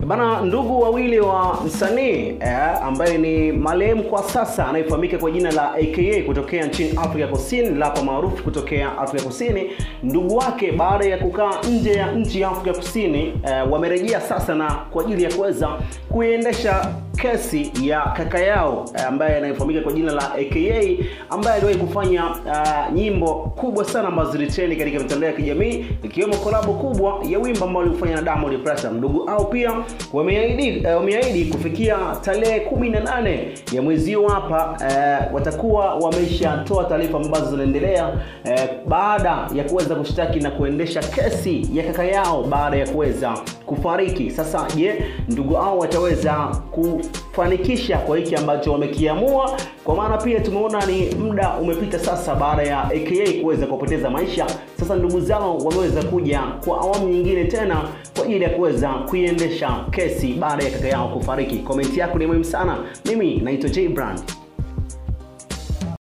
Bana, ndugu wawili wa msanii ambaye ni marehemu kwa sasa anayefahamika kwa jina la AKA kutokea nchini Afrika Kusini, lapa maarufu kutokea Afrika Kusini, ndugu wake baada ya kukaa nje ya nchi ya Afrika Kusini wamerejea sasa na kwa ajili ya kuweza kuiendesha kesi ya kaka yao ambaye anayefahamika kwa jina la AKA, ambaye aliwahi kufanya nyimbo kubwa sana ambazo zilitrend katika mitandao ya kijamii, ikiwemo collab kubwa ya wimbo ambao alifanya na Diamond Platnumz. Ndugu au pia wameahidi kufikia tarehe 18 ya mwezi huu hapa watakuwa wameshatoa taarifa ambazo zinaendelea baada ya kuweza kushtaki na kuendesha kesi ya kaka yao baada ya kuweza kufariki. Sasa je, ndugu hao wataweza kufanikisha kwa hiki ambacho wamekiamua? Kwa maana pia tumeona ni muda umepita sasa baada ya AKA kuweza kupoteza maisha. Sasa ndugu zao wameweza kuja kwa awamu nyingine tena kwa ajili ya kuweza kuiendesha kesi baada ya kaka yao kufariki. Comment yako ni muhimu sana. Mimi naitwa J Brand.